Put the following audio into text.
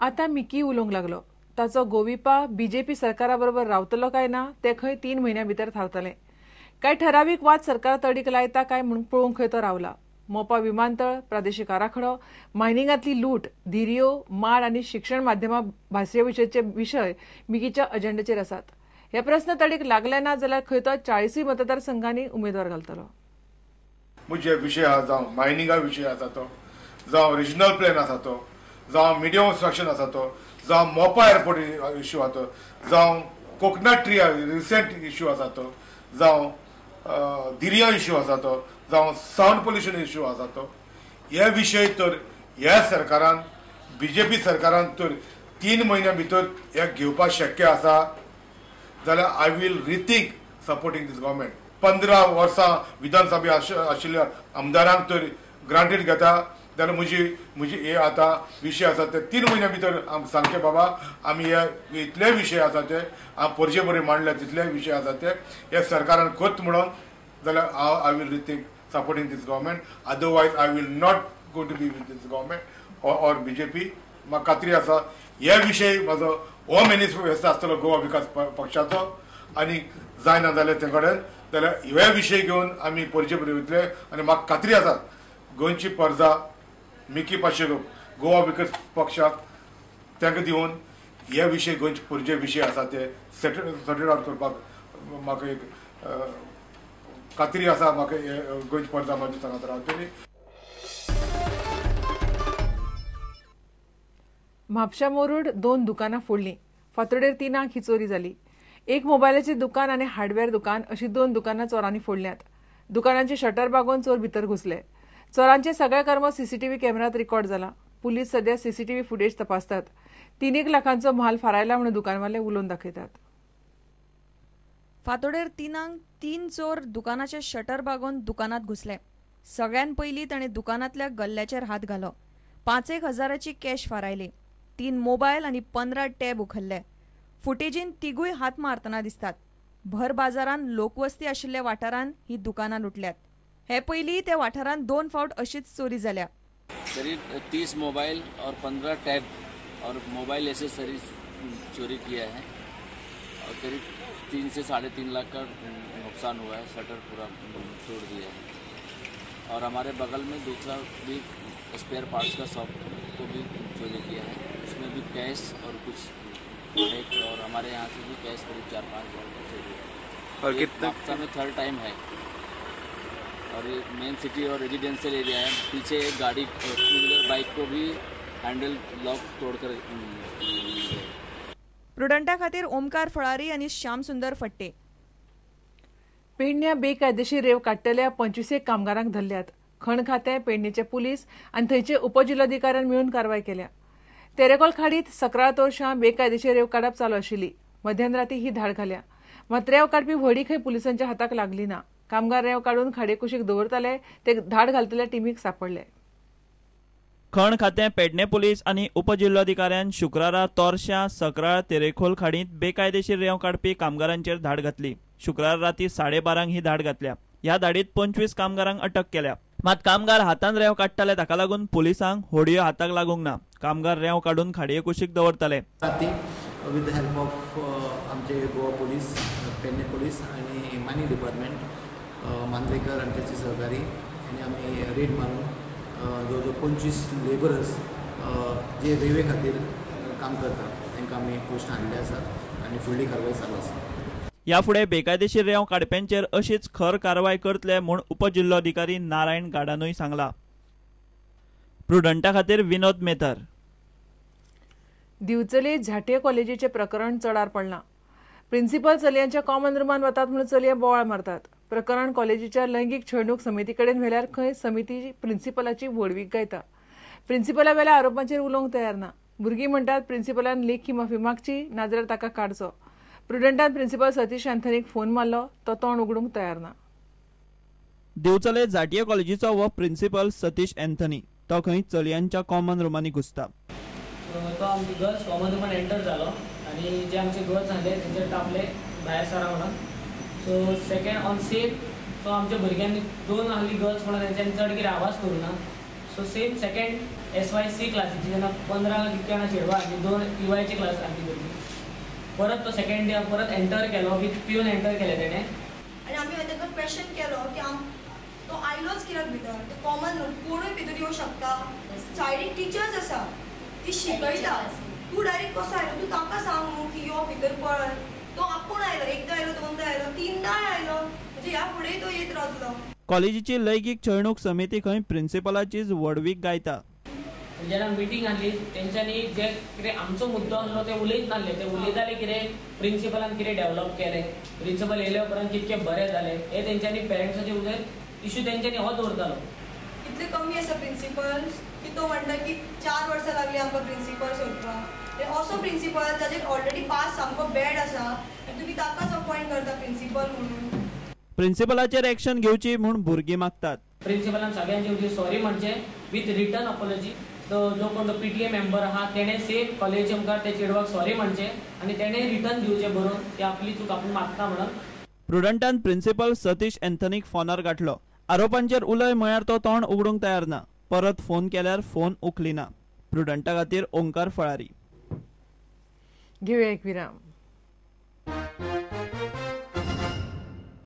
आतां मिकी उलोवंक लागलो. ताचो गोविपा बीजेपी सरकारा बरोबर रावतलो काय ना ते खंय 3 म्हयन्यां भितर थारतलें. काय ठरावीक वाद सरकार तडीक लायता काय म्हूण पळोवंक खंय तो रावला. मोपा विमानतळ, प्रादेशीक आराखडो, मायनिंगांतली लूट, धिरयो, माड आनी शिक्षण माध्यमां भाशे विशयचे विशय मिकीच्या अजेंडाचेर आसात. हे प्रस्न तडीक लागले ना जाल्यार खंय तो 40 मतदारसंघांनी उमेदवार घालतलो. म्हजे विशय आसा, जावं मायनिंगा विशय आसा तो, जावं रिजनल प्लॅन आसा तो, जावं मिडियम ऑफ आसा तो, जावं मोपा एअरपोर्ट इश्यू आसा तो, जावं कोकोनट ट्री रिसेंट इश्यू आसा तो, जावं दिरिया इश्यू आसा तो, जावं सावंड पोल्युशन इश्यू आसा तो, हे विशय तर ह्या सरकारान बीजेपी सरकारान तर 3 म्हयन्यां भितर हे घेवपाक शक्य आसा जाल्यार I will rethink supporting this government. 15 वर्सां विधानसभे आशिल्ल्या आमदारांक तर ग्रांटेड घेता जाल्यार म्हजी म्हजी हे आतां विशय आसा ते 3 म्हयन्यां भितर आमकां सांगचे बाबा आमी हे इतले विशय आसा ते हांव पोरजे बरे मांडले तितले विशय आसा ते हे सरकारान करत म्हणून जाल्यार हांव I will rethink supporting this government. Otherwise I will not go to be with this government or BJP. म्हाका खात्री आसा हे विशय म्हजो हो मॅनिफेस्टो आसतलो गोवा विकास पक्षाचो आनी जायना जाल्यार ते कडेन जाल्यार हे विशय घेवन आमी पोरजे बरे वयतले आनी म्हाका खात्री आसा गोंयची प्रजा मिकी पाचेको गोवा विकास पक्षाक तांकां दिवन हे विशय गोंयचे पोरजे विशय आसा ते सॉर्टेड आवट करपाक म्हाका एक खात्री आसा. म्हाका गोंयची प्रजा म्हाजी सांगत रावतली. म्हापशा मोरूड 2 दुकानां फोडलीं. फातोडेर 3 ही चोरी जाली. एक मोबायलाचें दुकान आनी हार्डवेअर दुकान अशी 2 दुकानां चोरांनी फोडल्यांत. दुकानांचे शटर बागोवन चोर भितर घुसले. चोरांचे सगळे कर्म सीसीटीव्ही कॅमेऱ्यात रेकॉर्ड जाला. पुलीस सध्या सीसीटीव्ही फुटेज तपासतात. 3 लाखांचो म्हाल फारायला म्हणून दुकानवाले उलोवन दाखयतात. फातोडेर 3 3 चोर दुकानाचे शटर बागोवन दुकानात घुसले. सगळ्यान पयलीं ताणें दुकानांतल्या गल्ल्याचेर हात घालो. 5-1 हजाराची कॅश फारायली. 3 मोबायल आनी 15 टॅब उखल्ले. फुटेजीन तिगूय हात मारतना दिसतात. भर बाजारान लोकवस्ती आशिल्ल्या वाठारान ही दुकानां लुटल्यात. हे पयलीं त्या वाठारान 2 फावट अशीच चोरी जाल्या. करीब 30 मोबाइल और 15 टैब और मोबाइल एसेसरीज चोरी किया है और करीब 3 से 3.5 लाख का नुकसान हुआ है. शटर पूरा तोड़ दिया है और हमारे बगल में दूसरा भी स्पेयर पार्ट्स का शॉप को भी चोरी किया है. उसमें भी कैश और कुछ एक और हमारे यहाँ से भी कैश करीब 4-5 हज़ार का चोरी है. और कितना में 3rd time है और ये मेन सिटी और रेजिडेंशियल एरिया है. पीछे एक गाड़ी 2 व्हीलर बाइक को भी हैंडल लॉक तोड़कर. प्रुडंटा खातीर ओमकार फळारी आनी श्यामसुंदर फट्टे. पेडण्या बेकायदेशीर रेंव काडटल्या 25 कामगारांक धरल्यात. खण खातें, पेडणेचे पुलीस आनी थंयचे उपजिल्लोधिकाऱ्यान मेळून कारवाय केल्या. तेरेखोल खाडीत 17 वर्षां बेकायदेशीर रेंव काडप चालू आशिल्ली. मध्यान राती ही धाड घाल्या. मात रेंव काडपी व्हडी खंय पुलिसांच्या हाताक लागली ना. कामगार रेंव काडून खाडये कुशीक दवरताले ते धाड घालतल्या टिमीक सापडले. खण खातें, पेडणे पुलीस आनी उपजिल्लोधिकाऱ्यान शुक्रारा तोरश्या सकराळ तेरेखोल खाडींत बेकायदेशीर रेंव काडपी कामगारांचेर धाड घातली. शुक्रार राती 12:30 ही धाड घातल्या. ह्या धाडीत 25 कामगारांक अटक केल्या. मात कामगार हातान रेंव काडटाले ताका लागून पुलिसांक होडयो हाताक लागूंक ना. कामगार रेंव काडून खाडये कुशीक दवरताले. विथ the help of आमचे गोवा पुलीस, पेडणे पुलीस आनी मायनिंग डिपार्टमेंट, मांद्रेकर आनी ताचे सहकारी आनी आमी रेड मारून जवळ जवळ 25 लेबरर्स जे रेंवे खातीर काम करतात तांकां आमी पोस्ट हाडले आसात आनी फुडली कारवाय चालू आसा. ह्या फुडें बेकायदेशीर रेंव काडप्यांचेर अशीच खर कारवाय करतले म्हूण उपजिल्लोधिकारी नारायण गाडानूय सांगला. प्रुडंटा खातीर विनोद मेथर. दिवचले झांट्ये कॉलेजीचें प्रकरण चडार पडलां. प्रिन्सिपल चलयांच्या कॉमन रुमान वतात म्हणून चलये बोवाळ मारतात. प्रकरण कॉलेजीच्या लैंगीक छळणूक समिती कडेन व्हेल्यार खंय समिती प्रिन्सिपलाची व्हडवीक गायता. प्रिन्सिपला वेल्या आरोपांचेर उलोवंक तयार ना. भुरगीं म्हणटात प्रिन्सिपलान लेखी माफी मागची नाजाल्यार ताका काडचो. प्रुडंटान प्रिन्सिपल सतीश अँथनीक फोन मारलो, तो तोंड उगडूंक तयार ना. दिवचले झांट्ये कॉलेजीचो हो प्रिन्सिपल सतीश अँथनी तो खंय चलयांच्या कॉमन रुमांनी घुसता. तो आमचे गर्ल्स कॉमन रुमान एंटर जालो आनी जे आमचे गर्ल्स आहले तेंचे तापले भायर सरा म्हणून. So second on safe so आमच्या भुरग्यांनी 2 आहली गर्ल्स म्हणून तेंच्यांनी चड कितें आवाज करूं ना. So same second SYC क्लासीची जेन्ना 15 कितके जाणां चेडवां आसली, 2 EYची क्लास आसली भुरगीं, परत तो सेकंड डे परत एंटर केलो विथ पिवन एंटर केलें तेणें. आनी आमी ताका क्वेश्चन केलो की तो आयलोच कित्याक भितर, तो कॉमन रूम कोणूय भितर येवंक शकता, सायडीक टिचर्स आसा ती शिकयता, तूं डायरेक्ट कसो आयलो, तूं ताका सांग न्हू की यो भितर पळय. तो आपूण आयलो, एकदां आयलो, दोनदां आयलो, तिनदांय आयलो, म्हणजे ह्या फुडें तो येत रावतलो. कॉलेजीची लैंगीक छळणूक समिती खंय प्रिन्सिपलाचीच व्हडवीक गायता. जेन्ना मिटींग आसली तेंच्यांनी जे कितें आमचो मुद्दो आसलो ते उलयत नासले, ते उलयताले कितें प्रिन्सिपलान कितें डेवलप केलें, प्रिन्सिपल येयल्या उपरांत कितकें बरें जालें, हें तेंच्यांनी पेरंट्साचे उलयत इशू तेंच्यांनी हो दवरतालो. इतले कमी आसा प्रिन्सिपल की तो म्हणटा की 4 वर्सां लागली आमकां प्रिन्सिपल सोदपाक. असो प्रिन्सिपल जाचेर ऑलरेडी पास सामको बॅड आसा आनी तुमी ताकाच अपॉयंट करता प्रिन्सिपल म्हणून. प्रिन्सिपलाचेर एक्शन घेवची म्हूण भुरगीं मागतात. प्रिन्सिपलान सगळ्यांचे सॉरी म्हणचें विथ रिटर्न अपॉलॉजी. तो जो कोण तो PTA member आहा तेणें सेम कॉलेजीच्या मुखार त्या चेडवाक सॉरी म्हणचें आनी तेणें रिटर्न दिवचें बरोवन की आपली चूक आपूण मागता म्हणून. प्रुडंटान प्रिन्सिपल सतीश एंथनीक फोनार गाठलो. आरोपांचेर उलय म्हळ्यार तो तोंड उगडूंक तयार ना. परत फोन केल्यार फोन उखलिना. प्रुडंटा खातीर ओंकार फळारी. घेवया एक विराम.